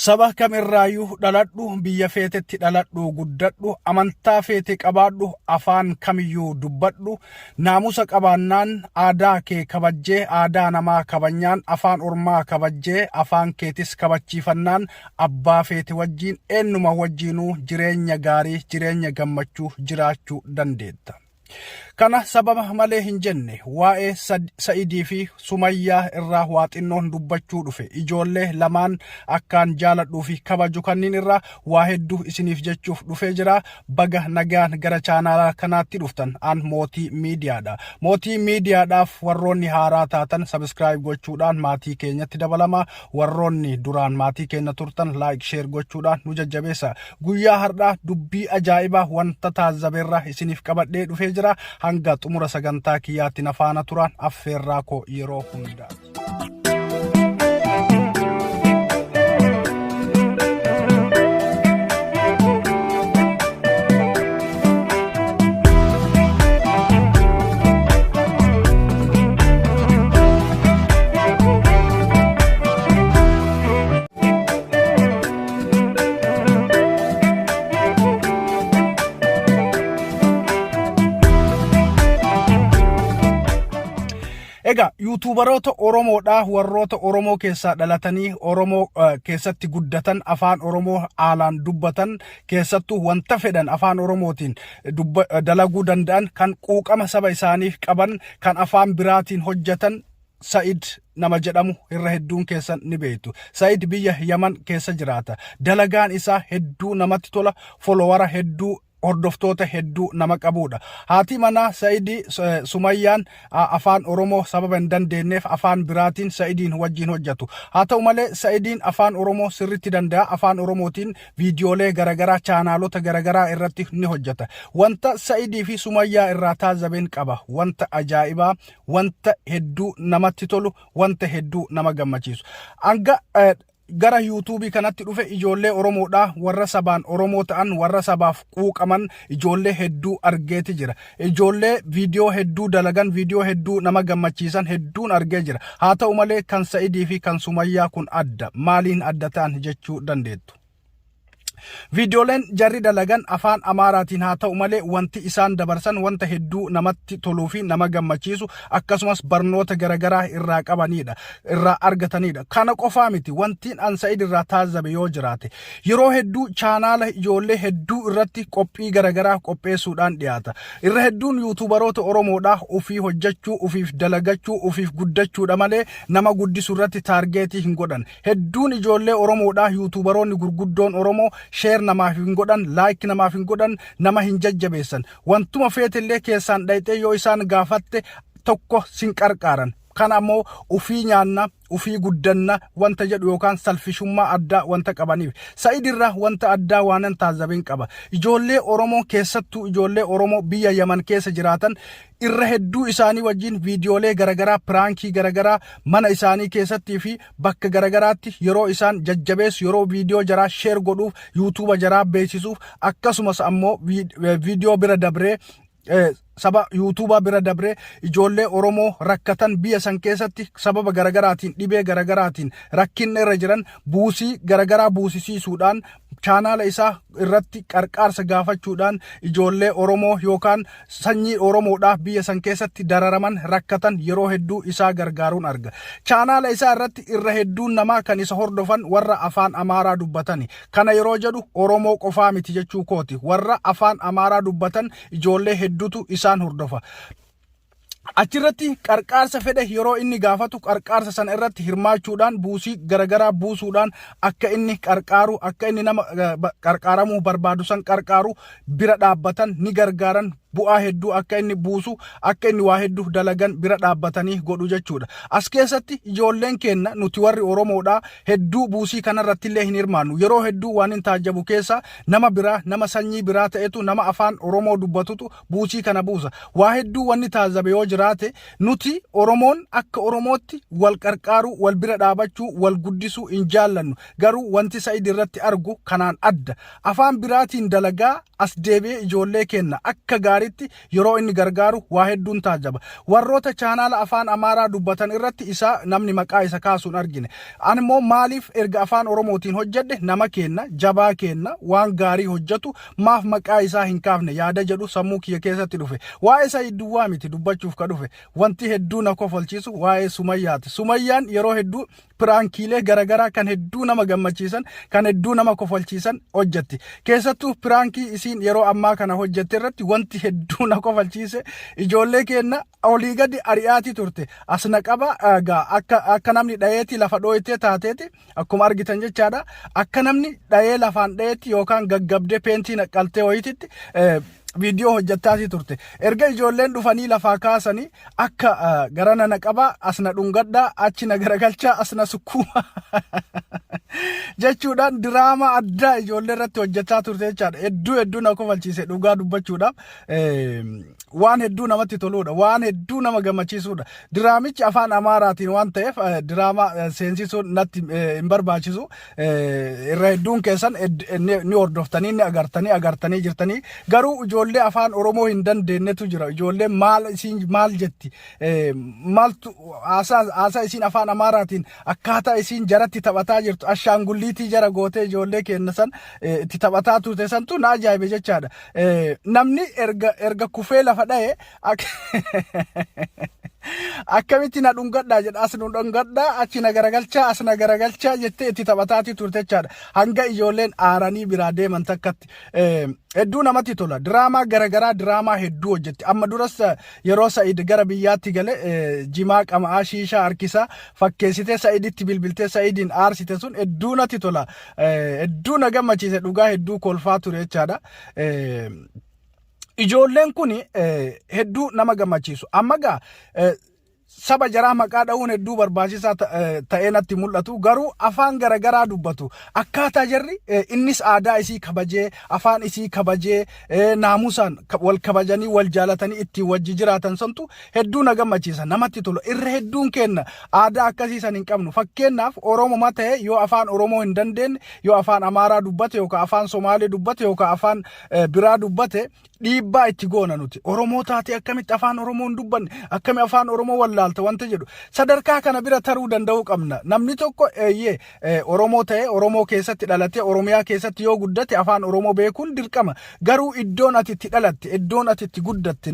Saba kam irraayyuu dhaladhu, biyya feetetti dhaladhu, guddadhu, amantaa feete qabaadhu, afaan kamiyyuu dubbadhu, naamusa qabaannaan, aadaa kee kabajjee, aadaa namaa kabanyaan, afaan ormaa kabajjee, afaan keetis kabachiifannaan, abbaa feete wajjiin, eenyuma wajjiinuu jireenya gaarii, jireenya gammachuu jiraachuu dandeetta. Kana sababa malee hin jenne. Waa'ee Sa'idii fi Sumayyaa irraa waa xinnoon dubbachuu dhufe. Ijoollee lamaan akkaan jaaladhuu fi kabaju kanniin irraa waa hedduu isiniif jechuuf dhufee jira. Baga nagaan gara chaanaala kanaatti dhuftan. An Mootii Miidiyaadha. Mootii Miidiyaadhaaf warroonni haaraa taatan subscribe gochuudhaan maatii keenyatti dabalama. Warroonni duraan maatii keenya turtan like, share gochuudhaan nu jajjabeessa. Guyyaa har'aa dubbii ajaa'ibaa wanta taazzabeerraa isiniif qabadhee dhufee jira. Hanga xumura sagantaa kiyyaatti na faana turaan affeerraa koo yeroo hundaati. Egaa yuutuubaroota Oromoodhaa, warroota Oromoo keessaa dhalatanii Oromoo keessatti guddatan, afaan Oromoo haalaan dubbatan, keessattuu wanta fedhan afaan Oromootiin dalaguu danda'an, kan quuqama saba isaaniif qaban, kan afaan biraatiin hojjetan, Sa'id nama jedhamu irra hedduun keessan ni beektu. Sa'id biyya Yaman keessa jiraata. Dalagaan isaa hedduu namatti tola. Folowara hedduu, hordoftoota hedduu nama qabudha. Haati manaa Sa'idii Sumayyaan afaan Oromoo sababa hin dandeenyeef afaan biraatiin Sa'idiin wajjin hojjetu. Haa ta'u malee Sa'idiin afaan Oromoo sirriitti danda'a. Afaan Oromootiin viidiyoolee garaagaraa chaanaalota garaagaraa irratti ni hojjeta. Wanta Sa'idii fi Sumayyaa irraa taazabeen qaba. Wanta ajaa'ibaa, wanta hedduu namatti tolu, wanta hedduu nama gammachiisu. Hanga gara yuutuubii kanatti dhufe ijoollee Oromoodha, warra sabaan Oromoo ta'an, warra sabaaf quuqaman ijoollee hedduu argeeti jira. Ijoollee viidiyoo hedduu dalagan, viidiyoo hedduu nama gammachiisan hedduun argee jira. Haa ta'u malee kan Sa'idii fi kan Sumayyaa kun adda. Maaliin adda ta'an jechuu dandeettu. Viidiyooleen jarri dalagan afaan Amaaraatiin haa ta'u malee wanti isaan dabarsan wanta hedduu namatti toluu fi nama gammachiisu, akkasumas barnoota garaagaraa irraa qabanidha, irraa argatanidha. Kana qofaa miti, wantiin an Sa'id irraa taazzabe yoo jiraate, yeroo hedduu chaanaala ijoollee hedduu irratti qophii garaagaraa qopheessuudhaan dhiyaata. Irra hedduun yuutuubaroota Oromoodhaa ofii hojjechuu, ofiif dalagachuu, ofiif guddachuudha malee nama guddisu irratti taargeetii hin godhan. Hedduun ijoollee Oromoodhaa, yuutuubaroonni gurguddoon Oromoo, share namaaf hin godhan, like namaaf hin godhan, nama hin jajjabeessan. Wantuma feetellee keessaan dhayxee yoo isaan gaafatte tokko sin qarqaaran. Kana ammoo ufii nyaanna, ufii guddanna wanta jedhu yookaan salfishummaa addaa wanta qabaniif. Sa'id irraa wanta addaa waanan taazzabeen qaba. Ijoollee Oromoo, keessattuu ijoollee Oromoo biyya Yaman keessa jiraatan, irra hedduu isaanii wajjin viidiyoolee garagaraa, piraankii garagaraa mana isaanii keessattii fi bakka garagaraatti yeroo isaan jajjabeessu, yeroo viidiyoo jaraa share godhuuf, yuutuuba jaraa beeksisuuf, akkasumas ammoo viidiyoo bira dabree, saba yuutuubaa bira dabree ijoollee Oromoo rakkatan biyya san keessatti sababa garagaraatiin, dhibee garagaraatiin rakkinna irra jiran, buusii garagaraa buusisiisuudhaan, chaanaala isaa irratti qarqaarsa gaafachuudhaan ijoollee Oromoo yookaan sanyii Oromoodhaa biyya san keessatti dararaman, rakkatan yeroo hedduu isaa gargaaruun arga. Chaanaala isaa irratti irra hedduun namaa kan isa hordofan warra afaan Amaaraa dubbatani. Kana yeroo jedhu Oromoo qofaa miti jechuu kooti. Warra afaan Amaaraa dubbatan ijoollee hedduutu isaan hordofa. Achirratti qarqaarsa fedhe yeroo inni gaafatu qarqaarsa sana irratti hirmaachuudhaan, buusii garagaraa buusuudhaan akka inni qarqaaru, akka inni nama qarqaaramuu barbaadu san qarqaaru bira dhaabbatan, ni gargaaran. Bu'aa hedduu akka inni buusu, akka inni waa hedduu dalagan bira dhaabbatanii godhu jechuudha. As keessatti ijoolleen keenna, nuti warri Oromoodhaa, hedduu buusii kanarratti illee hin hirmaannu. Yeroo hedduu waan hin taajjabu keessa nama biraa, nama sanyii biraa ta'etu, nama afaan Oromoo dubbatutu buusii kana buusa. Waa hedduu wanni taazzabe yoo jiraate, nuti Oromoon akka Oromootti wal qarqaaruu, wal bira dhaabachuu, wal guddisuu hin jaallannu. Garuu wanti Sa'id irratti argu kanaan adda. Afaan biraatiin dalagaa as deebi'ee ijoollee keenna akka gaariitti gaariitti yeroo inni gargaaru waa hedduun taajjaba. Warroota chaanaala afaan Amaaraa dubbatan irratti isa namni maqaa isa kaasuun argine. Ani immoo maaliif erga afaan Oromootiin hojjedhe nama keenna, jabaa keenna, waan gaarii hojjetu maaf maqaa isaa hin kaafne yaada jedhu sammuu kiyya keessatti dhufe. Waa'ee Sa'iid duwwaa miti dubbachuuf ka dhufe. Wanti hedduu na kofalchiisu waa'ee Sumayyaati. Sumayyaan yeroo hedduu piraankiilee garagaraa kan hedduu nama gammachiisan, kan hedduu nama kofalchiisan hojjetti. Keessattuu piraankii isiin yeroo ammaa kana hojjette irratti wanti hedduu na kofalchiise ijoollee keenna olii gadi ari'aatii turte. As na qaba egaa akka namni dhayeeti lafa dhooytee taateeti akkuma argitan jechaadha. Akka namni dhayee lafaan dhayeetti yookaan gaggabdee peentii naqqaltee wayiititti viidiyoo hojjettaatii turte. Erga ijoolleen dhufanii lafaa kaasanii akka garana na qabaa, as na dhungadhaa, achi na garagalchaa, as na sukkuuma jechuudhaan diraamaa addaa ijoollee irratti hojjechaa turte jechaadha. Hedduu hedduu na kofalchiise dhugaa dubbachuudhaaf. Waan hedduu namatti toluudha. Waan hedduu nama gammachiisuudha. Diraamichi afaan Amaaraatiin waan ta'eef diraamaa seensisuun natti hin barbaachisu. Irra hedduun keessan ni hordoftanii, ni agartanii jirtanii. Garuu ijoollee afaan Oromoo hin dandeenyetu jira. Ijoollee maal isiin maal jetti, maaltu haasaa isiin afaan Amaaraatiin akkaataa isiin jaratti taphataa jirtu, ashaangulliitii jara gootee ijoollee keenya san itti taphataa turte santu na ajaa'ibe jechaadha. Namni erga kufee lafa dha'e akkamitti na dhungadhaa jedha, as nu dhungadhaa, achi na garagalchaa, as na garagalchaa jettee itti taphataatii turte jechaadha. Hanga ijoolleen aaranii biraa deeman takkatti. Hedduu namatti tola. Diraamaa garagaraa, diraamaa hedduu hojjetti. Amma duras yeroo Sa'id gara biyyaatti gale jimaa qama'aa, shiishaa harkisaa fakkeessitee Sa'iditti bilbiltee Sa'idiin aarsite sun hedduu natti tola. Hedduu na gammachiise dhugaa, hedduu kolfaa ture jechaadha. Ijoolleen kun hedduu nama gammachiisu. Amma gaa saba jaraa maqaa dha'uun hedduu barbaachisaa ta'ee natti mul'atu, garuu afaan garagaraa dubbatu. Akkaataa jarri innis aadaa isii kabajee, afaan isii kabajee, naamusaan wal kabajanii, wal jaalatanii ittiin wajji jiraatan santu hedduu na gammachiisa, namatti tola. Irra hedduun kenna aadaa akkasii san hin qabnu. Fakkeenyaaf, Oromoma ta'e yoo afaan Oromoo hin dandeenye, yoo afaan Amaaraa dubbate yookaan afaan Somaalee dubbate yookaan afaan biraa dubbate, dhiibbaa itti goona nuti. Oromoo taate akkamitti afaan Oromoo hin dubbanne, akkami afaan Oromoo wallaalta wanta jedhu sadarkaa kana bira taruu danda'uu qabna. Namni tokko eeyyee Oromoo ta'e, Oromoo keessatti dhalatee, Oromiyaa keessatti yoo guddate, afaan Oromoo beekuun dirqama. Garuu iddoon ati itti dhalatte, iddoon ati itti guddatte,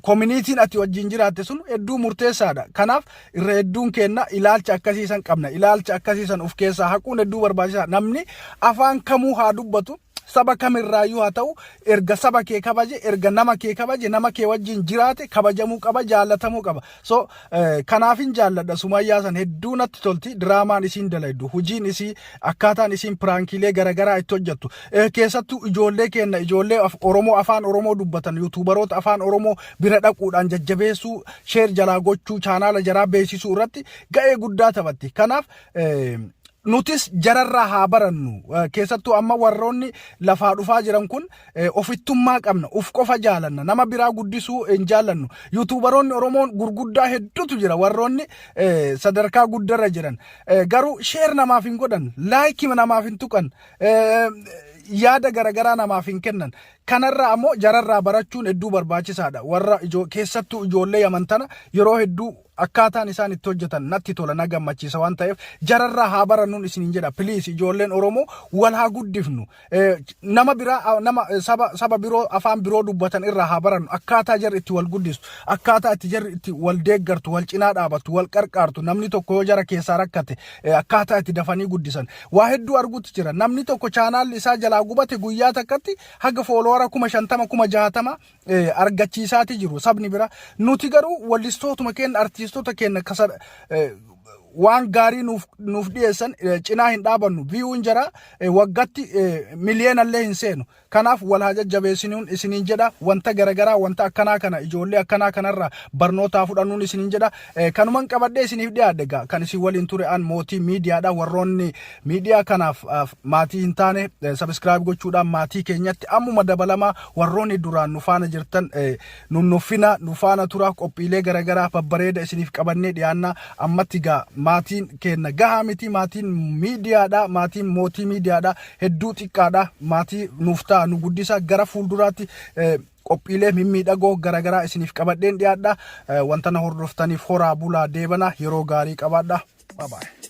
koominiitiin ati wajjin jiraatte sun hedduu murteessaadha. Kanaaf irra hedduun keenna ilaalcha akkasiisan qabna. Ilaalcha akkasiisan of keessaa haquun hedduu barbaachisaadha. Namni afaan kamuu haa dubbatu, saba kamirraayyuu haa ta'u, erga saba kee kabaje, erga nama kee kabaje, nama kee wajjin jiraate, kabajamuu qaba, jaallatamuu qaba. So kanaafin jaalladha Sumayyaa san, hedduu natti tolti. Diraamaan isiin dalaydu, hujiin isii, akkaataan isiin piraankiilee garagaraa itti hojjettu, keessattuu ijoollee keenna, ijoollee Oromoo afaan Oromoo dubbatan, yuutuubaroota afaan Oromoo bira dhaquudhaan jajjabeessuu, share jalaa gochuu, chaanaala jaraa beeksisuu irratti ga'ee guddaa taphatti. Kanaaf nutis jararraa haa barannu. Keessattuu amma warroonni lafaa dhufaa jiran kun ofittummaa qabna, uf qofa jaalanna, nama biraa guddisuu hin jaallannu. Yuutuubaroonni Oromoon gurguddaa hedduutu jira, warroonni sadarkaa guddarra jiran garuu share namaaf hin godhan, like namaaf hin tuqan, yaada garagaraa namaaf hin kennan. Kanarraa ammoo jararraa barachuun hedduu barbaachisaadha. Warra keessattuu ijoollee Yaman tana yeroo hedduu akkaataan isaan itti hojjetan natti tola, na gammachiisa waan ta'eef jararraa haa barannuun isiniin jedha. Please, ijoolleen Oromoo wal haa guddifnu. Nama biraa, nama saba biroo, afaan biroo dubbatan irraa haa barannu. Akkaataa jarri itti wal guddistu, akkaataa itti jarri itti wal deeggartu, wal cinaa dhaabattu, wal qarqaartu, namni tokko yoo jara keessaa rakkate akkaataa itti dafanii guddisan waa hedduu arguutti jira. Namni tokko chaanaalli isaa jalaa gubate guyyaa takkatti haga followera 50,000, 60,000 argachiisaati jiru sabni bira. Nuti garuu wallistootuma keenya, artiistota keenya kasa waan gaarii nuuf dhiyeessan cinaa hin dhaabannu. Viewun jara waggatti miliyeenallee hin seenu. Kanaaf wal haa jajjabeessinuun isiniin jedha. Wanta garagaraa, wanta akkanaa kana, ijoollee akkanaa kanarraa barnootaa fudhannuun isiniin jedha. Kanuman qabadhee isiniif dhiyaadhe egaa. Kan isin waliin ture an Mootii Miidiyaadha. Warroonni miidiyaa kanaaf maatii hin taane subscribe gochuudhaan maatii keenyatti ammuma dabalamaa. Warroonni duraan nu faana jirtan nunnuffina, nu faana tura. Qophiilee garagaraa babbareeda isiniif qabannee dhiyaannaa. Ammatti gaa maatiin keenya gahaa miti. Maatiin miidiyaadha, maatiin Mootii Miidiyaadha hedduu xiqqaadha. Maatii nuuf ta'a, nu guddisa gara fuulduraatti. Qophiilee mimmiidhagoo garaagaraa isiniif qabadheen dhiyaadha. Wanta na hordoftaniif horaa bulaa deebana, yeroo gaarii qabaadha. Bye bye.